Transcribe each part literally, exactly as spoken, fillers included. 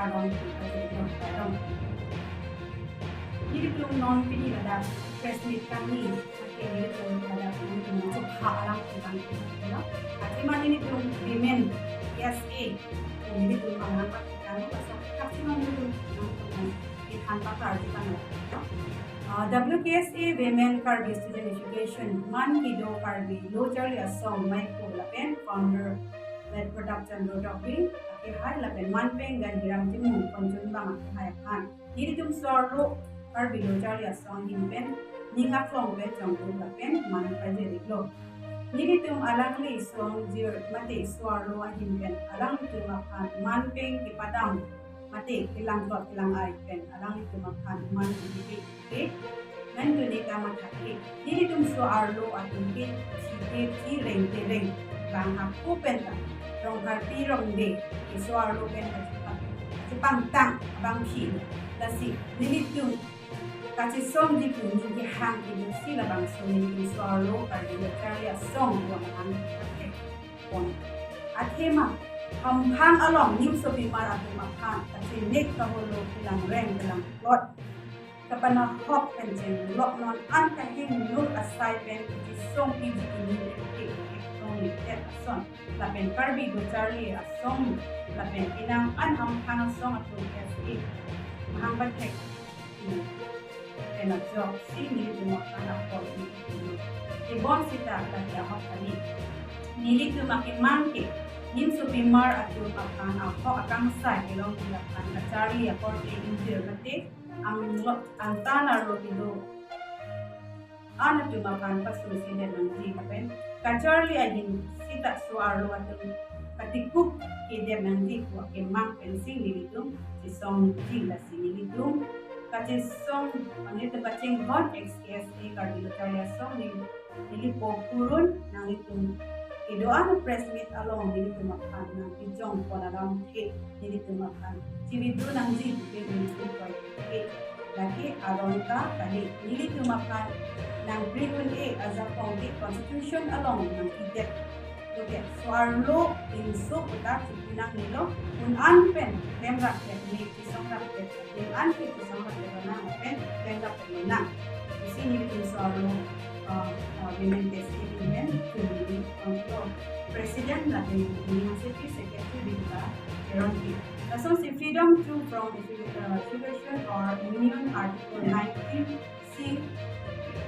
Kardom, kardom, kardom. Nelitum non pini ladak press meet kangni, ake nelitum ladak nelitum chokha alam kibang kibang. Athema nelitum women K S A, nelitum alam pakitang, laso kaksi non nelitum nangtum ithan paklar di kang. Uh, W K S A Women Karbi Student Education, man kedo Karbi Lo Charli Asong maiko lapen founder Late Pratap Chandra Tokbi, akehai lapen manpeng Ganhiram Timung, konchunbang akehai aphan nelitum so-arlo Karbi Lo Charli Asong ahin pen ning aklong pen chongduk lapen man pajir-iklo. Nelitum alangli so-angjir mate so-arlo ahin pen alanglitum aphan manpeng kepadam mate kelangplot kelang-ai pen alanglitum aphan man pajir-ik. Nangtum ne kamatha ke, nelitum so-arlo atum ke, chide chireng tereng, bang hako pen ta, rong karpi rong de, ke so-arlo pen ta chipang, chipangtang, abang phi, lasi, nelitum, kachesongji pu ningje hang ke, si labangso nelitum so-arlo, Karbi Lo Charli Asong, wang hang, ake, pon. Athema, hamphang along, nimsopimar atum aphan, kachinek kaholo, kelangreng, kelangplot, kapanahok pen chenglok non an kahingno asai pen kachisong piji ini lepte ektong litet ason. Lapen Karbi Lo Charli Asong lapen inang an hamphang asong atum S A mahang pathek. Pen ajok si nelitum aphan ahok ni. Ibon sita lagi ahok kali. Nelitum akemang ke nimsopimar atum aphan ahok akangsai kelong aphan kacharli akorte ingjir mate anglo angtan arlo kedo an atum aphan pasu si det nangji lapen kacharli ahin sita so-arlo atum katikup ke det nangji pu akemang pensi nelitum chesongji, lasi nelitum kachesong, mane, kachinghon ex K S A Karbi Lo Charli Asong neli, neli po kurun nanglitum kedo-an press meet along nelitum aphan nangkejong pon alamthe nelitum aphan chibidu nangji pu ke nelitum koi ke. Lake aron ta kali, nelitum aphan nangpri un-e ajakong ke constitution along nangkedet. Oke, so-arlo pinso puta chipu nangnelo, un an pen klem rapet, ne chisong rapet, un an ke chisong rapet nang pen klem rapet nang. Isi nelitum so-arlo, uh, uh, women K S A women, tumili control president lapen nelitum secretary Bibita Teronpi. Lasonsi freedom to from edu-, uh, education or union, Article nineteen C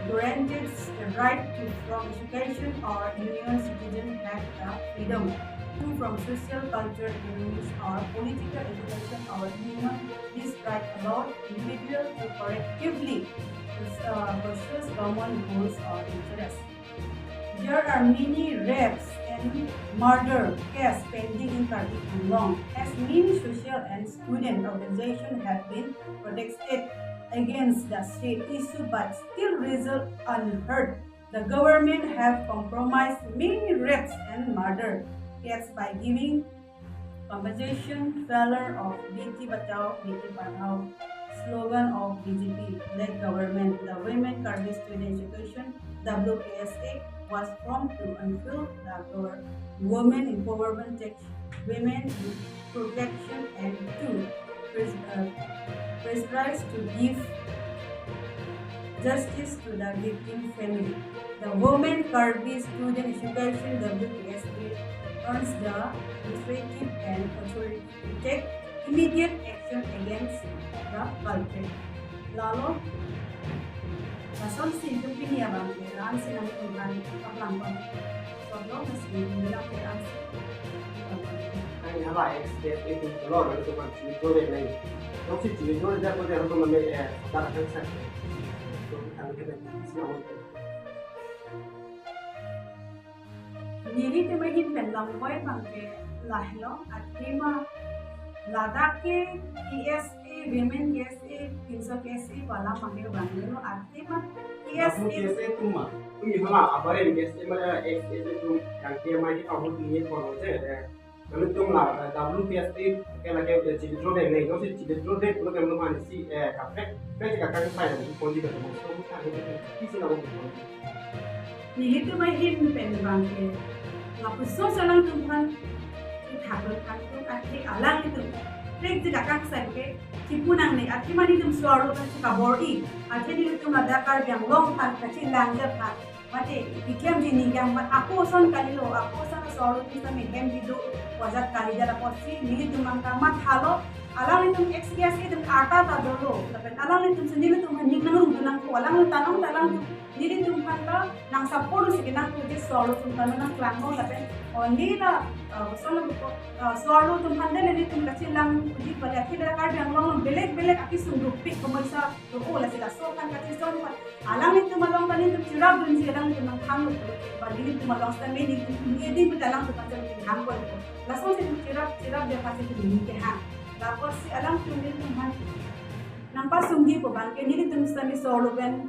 guarantees the right to from education or union citizen have the freedom to from social, culture, economics or political education or union. This right allows individual to collectively, uh, pursue common goals or interests. There are many rapes and murder cases pending in Karbi Anglong, as many social and student organizations have been protested against the state issue, but still result unheard. The government have compromised many rapes and murder cases by giving compensation failure of Beti Bachao, Beti Padhao slogan of B J P led government. The Women Karbi Student Education, W K S A, was formed to unveil the gov-, women empowerment, teach women protection and to pres-, uh, prescribe to give justice to the victim family. The Women Karbi Student Education, W K S A, urges the administrative and authority to take immediate action against the culprit. Lalo, lasonsi nelitum pini abang ke, ran si nangtum aphan kaplang pon. Solo kasi bilang ke ran si. Ang hala ex K S A atum lo, lalu tu kan sini tu deh lain. Kalau si sini tu deh, aku dah aku mana eh, tak akan sa. Tu kita kita sini awal. Nelitum ahin pen langpoi abang ke lahelo, athema ladak ke K S A, women K S A, pinso K S A pu alam abang ke vangnelo, athema K S A. Lapu K S A atum ma, tumi hala, apar K S A ma, ex K S A atum, yang ke mai ke kamu tumi kono je, eh, lalu tum la, eh, W K S A, ke lagi, eh, chili drone deh, neng, si chili drone deh, pulo kan lo mani si, eh, kaprek, kaprek ka kaprek sai, lalu konji ka tumo, so, kita, kita, kita, kita, Nelitum ahin pen abang ke, lapuson si alangtum aphan, ithak lo thaktum, athe alangtum Trik jik akangsen ke chipu nangne, athema nelitum so-arlo aphansi kabor-i, athe nelitum ladak Karbi Anglong aphan kachelang jat aphan, mate keklemji ningkan aphan ako ason kalilo, ako ason so-arlo atum sitame hem kedo ajat kali jat apotsi nelitum abang kamathalo. Alanglitum ex-KSA atum arta ta dolo, lapen alanglitum si nelitum aphan ning nangrung dunang ko, alanglitum ta nong ta alanglitum nelitum aphan ta nang support si kenang ko, je so-arlo atum aphan nangklanglo lapen only la, uh, so-arlo, uh, so-arlo atum aphan le nelitum kachelang uji pale, akhir Karbi Anglong belek belek akesung dopik komaisa do-o, lasi laso aphan kachesong aphan alanglitum along ta nelitum cherapdunji, alanglitum nangthanlo, ba nelitum along sitame nelitum ni edi pita alangtum aphan nelitum hangko. Laso si cherap cherap dia pasi tu ni kehang. Lapotsi alangtum nelitum aphan nangpasungji pu abang ke nelitum sitame so-arlo pen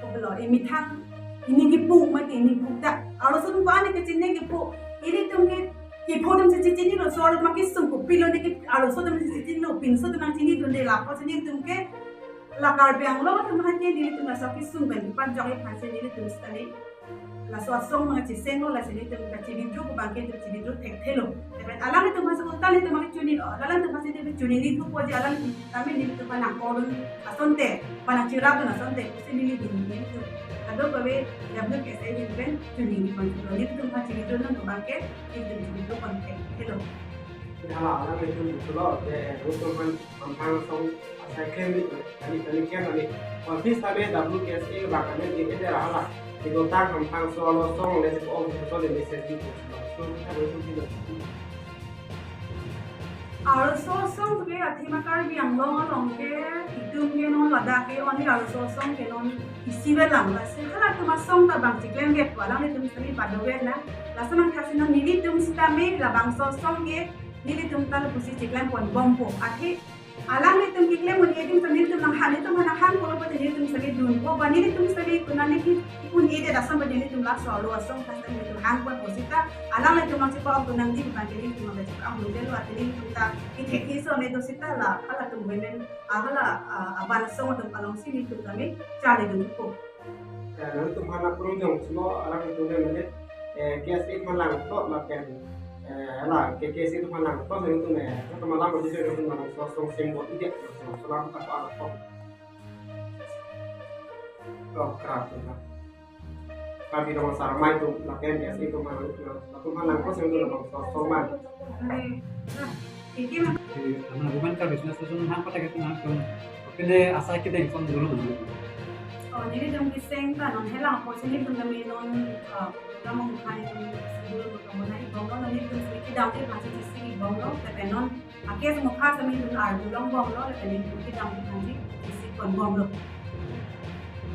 kopilo, emethang, ening kepu mate ening kepu ta arloso atum ko-an ke chinine kepu, ilitum ke kepho atum si chinilo, so-arlo atum kesung kopilo ne ke arloso atum si chinilo, pinso atum nangchinidunde. Lapotsi nelitum ke la Karbi Anglong atum aphan ke nelitum laso kesung pen kepanjokji aphansi nelitum sitame laso asong abang chesenglo, lasi nelitum kachi-withdraw pu abang ke nelitum chi-withdraw thekthelo. Lapen alanglitum aphansi uta nelitum abang chunilo, alanglitum aphansi nelitum chunine thupo je alanglitum tame nelitum aphan nangkordun asonte, aphan nangcherapdun asonte, pusi nelitum, nelitum kadokave WKSA ahin pen chunine pon thulo, nelitum aphan chi-withdraw dun pu abang ke nelitum chi-withdraw pon thekthelo. Hala alanglitum thulo, je, nelitum aphan hamphang asong asai klem ni, kali kali klem ni. Office tame WKSA abang kami di ede hala. Kedotang hamphang so-arlo asong le ko so le message di. So kita itu tidak. Arloso asong ke athema Karbi Anglong along ke itum ke non ladak ke only arloso asong ke non isi avelang, lasi halatum asong ta abang chiklem ke alanglitum sitame pado-et nang. Laso nangkasi non nelitum sitame labangso asong ke nelitum ta lapusi chiklem ponbompo. Athe alanglitum keklem un-e adim ta nelitum nanghan, nelitum nanghan pulo pute nelitum sitame dunpo, ba nelitum sitame konane ke un-edet asong pute nelitum laso arlo asong ta sitame nelitum hangponpo seta alanglitum nangchepa-ok nangji pu abang ke nelitum nangchepa-ok nangdelo, athe nelitum ta kethek keso ne do seta la halatum women, ah, hala, ah, aban asong atum alongsi nelitum tame charlidunpo. Eh, nangtum aphan nangphrung jongsi lo, alanglitum le mane, eh, KSA aphan langplot lapen, eh, hala, ke KSA atum aphan langplot nangtum, eh, nangtum alam uji jong nangtum so-arlo asong seng bot ide, so-arlo asong ta ko-an ko. Oh, kerap tu, ha. Karbi Anglong Sarmai atum, lapen KSA atum aphan, atum aphan langplot seng nangtum so-arlo asong man. Oke, nah, Jadi, karena bukan ke business itu nang pakai itu nang pun. Oke deh, asai kedeng son dulu. Oh, nelitum keseng ta non helang apotsi nelitum kami non, eh, kamu bukan itu dulu kamu naik bonglo, nelitum sedikit dam di masih di sini bonglo, tapi non akhir semua khas kami dun ardu long bonglo, tapi nelitum sedikit dam di masih di sini pon bonglo.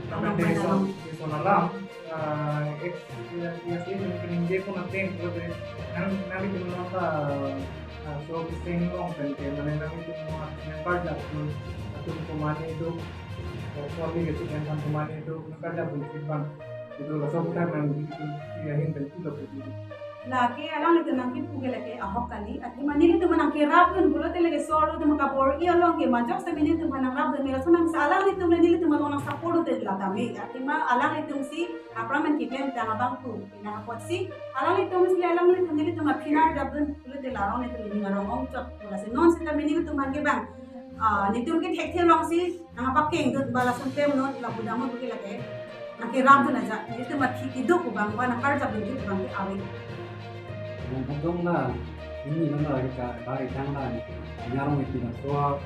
Tapi di son, di son alam, eh, ex, ya, ya sih, mungkin dia pun nanti kalau deh, nang, nanti kita nonton, eh, so, sing long pen ke, mane nanti kita mau nang kerja pun, atau pemane itu, eh, suami gitu kan, pemane itu, nang kerja pun simpan. Itu lah, so, kita nang, itu, ya, hin, itu, itu, itu. Lake alanglitum nangkipu ke lake ahok kali, athema nelitum nangkerapdun pulote lake so-arlo atum kabor-i along ke majok sitame nelitum aphan nangrapdun, mera sonang sa alanglitum le nelitum along nang support te la tame, athema alanglitum si aphrang pen keklem tang abang tu, pina apotsi alanglitum si alanglitum nelitum aphan nangrapdun pulote la alanglitum ning arong ongchot, lasi non sitame nelitum abang ke bang, ah, nelitum kethekthe alongsi nangpakengdun ba lason klem non, lapu damnon ke lake nangkerapdun aja, nelitum athi kedo pu abang ba nangkarjapdun kedo pu abang ke ave. Bung Bung Dong la, ini lang la kita bari tang la, nyarong itu na so,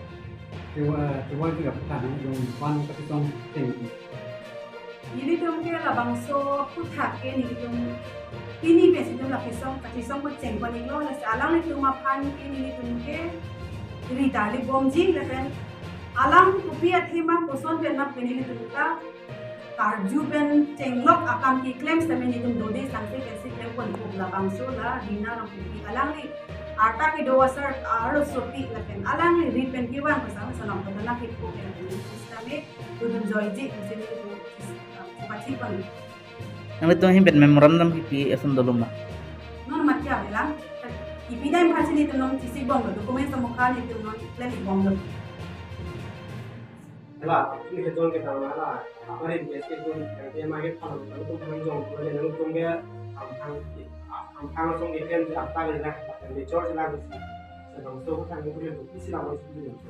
kewa, kewa itu ya bukan, yang pan kati song ting. Nelitum ke labangso aphuthak ke nelitum pini pen si nelitum la kesong, kachesong pacheng pon-iklo, lasi alanglitum aphan ke nelitum ke ri tarlip bomji lapen alang kopi athema koson pen nap ke nelitum ta karju pen chenglok akam keklem sitame nelitum dode sangse pensi klem ponpo, labangso la Rina Rongpipi, alangli arta kedo asar arlosopi lapen alangli ri pen kevang pasang sanong pen nang kepu pen sitame dodun joiji, sitame dodun, ah, pachipon. Nanglitum ahin pen memorandum kipi ason dolo ma? Non mati avelang. Kipi dam aphansi nelitum non chesik bomlo, document samukha nelitum non klem bomlo. Hala, ini hejon ke tang hala, apa rin ke sih pun, yang dia main kalau kalau tuh main jong, kalau dia nangtum dia, hamphang, hamphang langsung dia kan, dia apa dia lah, dia cor dia lah, Bangso ko tanggung ko lem ko isi lam ko isi lam ko.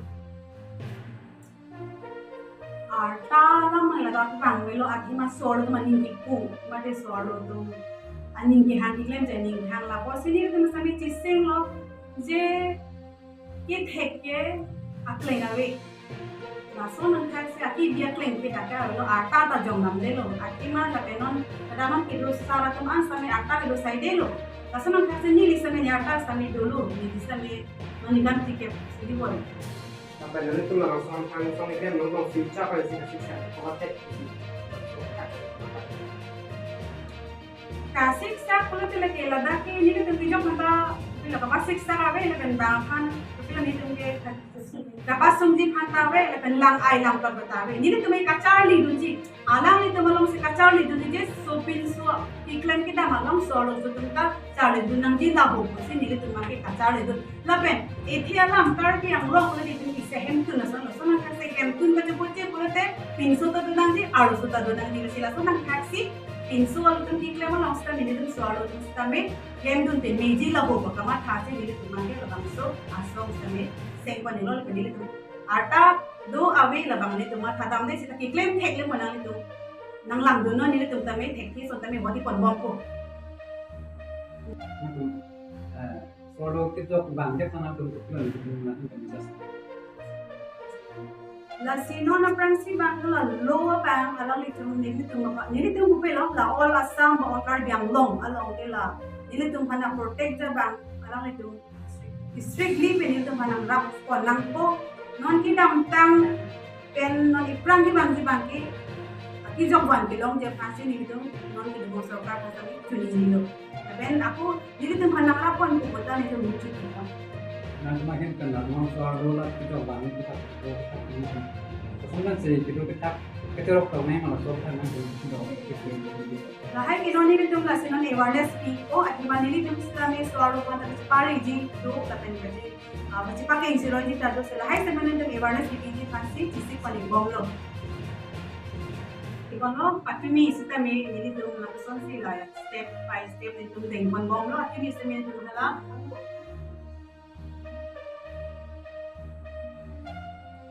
Arta alam ladak bang velo athema so-arlo atum aning kipung, mate so-arlo atum aning kehang keklem je aning kehang lapusi nelitum sami chisenglo je kethek ke akleng ave. Laso nangthaksi akibi akleng ke dak avelo, arta ta jong namdelo. Athema lapen non, kadamtang kedo sar atum an sami arta kedo saidelo. Laso nangthaksi neli sami ne arta sami dolo, neli sami non nikam tiket sidi bol. Apa nanglitum langsung thang song ini nonton future apa sih kasih saya khawatir. Kasiksak pulote lake ladak ke nelitum kejok mata, pila kapasiksak ave lapen bang aphan, pila nelitum ke kapasungji aphan ta ave lapen lang-ai langtot ta ave. Nelitum ke kacharlidunji, alanglitum alongsi kacharlidunji je sopinso keklem kedam along so-arlo atum ta charlidun nangji laho pusi nelitum ke kacharlidun. Lapen, ethi alam Karbi Anglong pulote itum isi hemtun ason, laso nangthaksi hemtun kachepoche pulote pinso ta do nangji, arloso ta do nangji, lasi laso nangthaksi pinso atum keklem along sitame nelitum so-arlo atum sitame hemtun te meji laho pu kamatha si nelitum ke labangso asong sitame sengpanelo lapen nelitum arta do ave labang nelitum matha damde sita keklem theklem ma nanglitum nanglangdunnon, nelitum tame thekthe ason tame vati ponbompo. Nangtum, eh, so-arlo kejok bang ke sana tum keklem tum nangtum kan bisa. Lasi non aphrangsi bang ke la lo abang alanglitum nelitum apa, nelitum pupe lo, la all Assam ba all Karbi Anglong along ke la nelitum aphan protect ja bang alanglitum strictly pen nelitum aphan nangrap pon nangpo. Non kedamtang pen non iphrang kevang kevang ke, kejok van kelongji aphansi nelitum non kedamtang sorkar aphan sami chunilo. Lapen ako nelitum aphan nangrap pon pu kota nelitum muchit kita. Nangtum ahin kan non so-arlo la kejok van kita. Kosonsi kedo kethak kechorok tong nai ma laso aphan nangtum kedo. Lahai ke non nelitum lasi non awareness pipo, athema nelitum sitame so-arlo aphan ta kachepariji do lapen kache, ah, kachepakeng siroi ji ta do, si lahai sitame nelitum awareness pipiji aphansi chisik pangbomlo. Ikonlo patumi sitame nelitum lapuson si la step by step nelitum dengponbomlo, atumi sitame nelitum hala